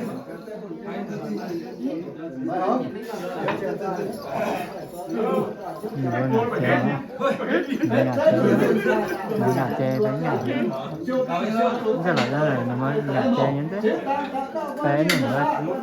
Mbuo ngaqc jai, ngaqc jai, ngaqc jai, mv deix lorqc, ninh mbuo ngaqc jai nyei deix, fai ninh mbuo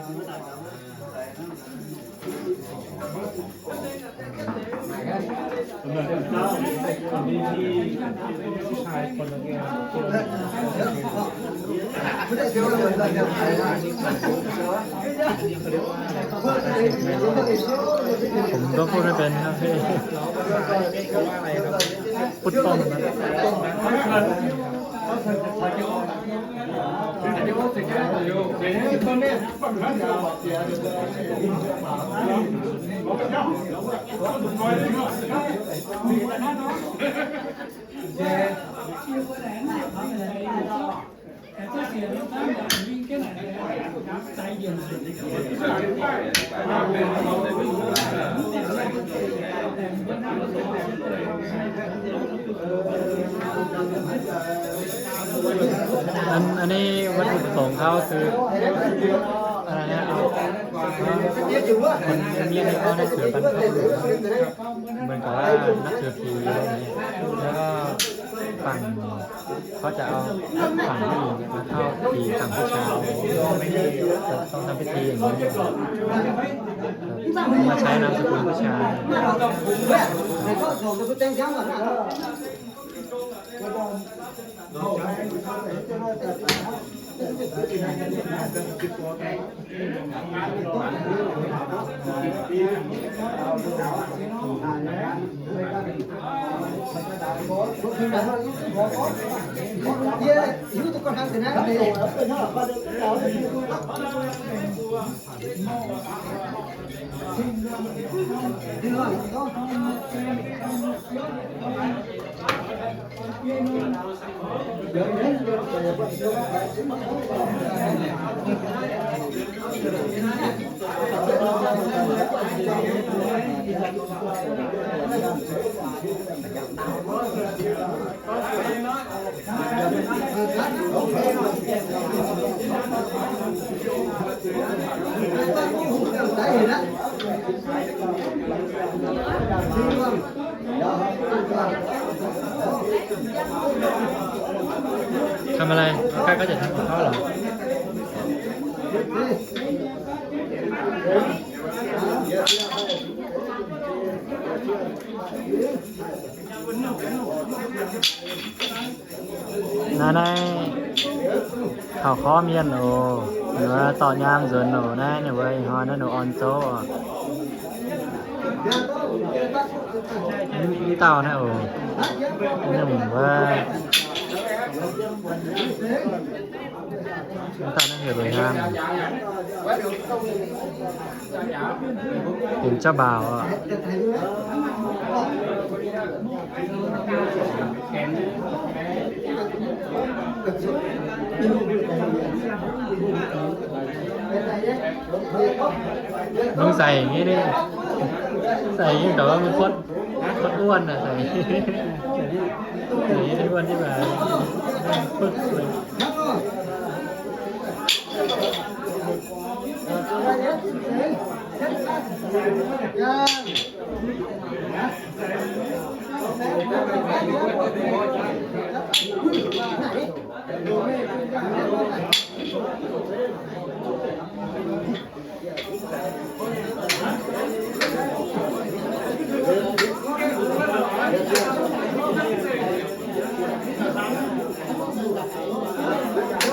ผมก็พูดไม่เป็นครับพี่ พูดต้มนะ อัน อันนี้วัตถุประสงค์เขาคืออะไรนะ คนเมียนนี่เขานับถือบรรพบุรุษ เหมือนกับว่านับถือผีอะไรอย่างเงี้ย แล้วก็ฝั่ง เขาจะเอาฝั่งผู้หญิงมาเข้าผีฝั่งผู้ชาย ต้องทำพิธีอย่างนี้ มาใช้นามสกุลผู้ชาย ทำอะไร? ใกล้ก็จะทำกับข้าวเหรอ? နာ်န့ၣ် ၶဝ်ၶေႃးမႅၼ်ႈဢေႃႈ ၼႆဝႃႈ တေႃႇၺၢမ်းၸိူဝ်းၼႆႉ ၼႆဝႃႈ ႁွႆႈၼၼ်ႉၼႆ ဢွၼ်ၸူဝ်ႈဢေႃႈ တၢဝ်ႈၼႆႉဢေႃႈ ၼႆဝႃႈ တၢဝ်ႈၼႆႉ ႁဵတ်းဝႆႉႁၢမ်း ပဵၼ်ၸဝ်ႈမၢဝ်ႇဢႃႈ။ มึงใส่อย่างนี้ดิ ใส่อย่างนี้ แต่ว่ามันโคตร โคตรอ้วนอ่ะ ใส่ ใส่อย่างนี้อ้วนที่หมาย ปึ๊กเลย Thank you.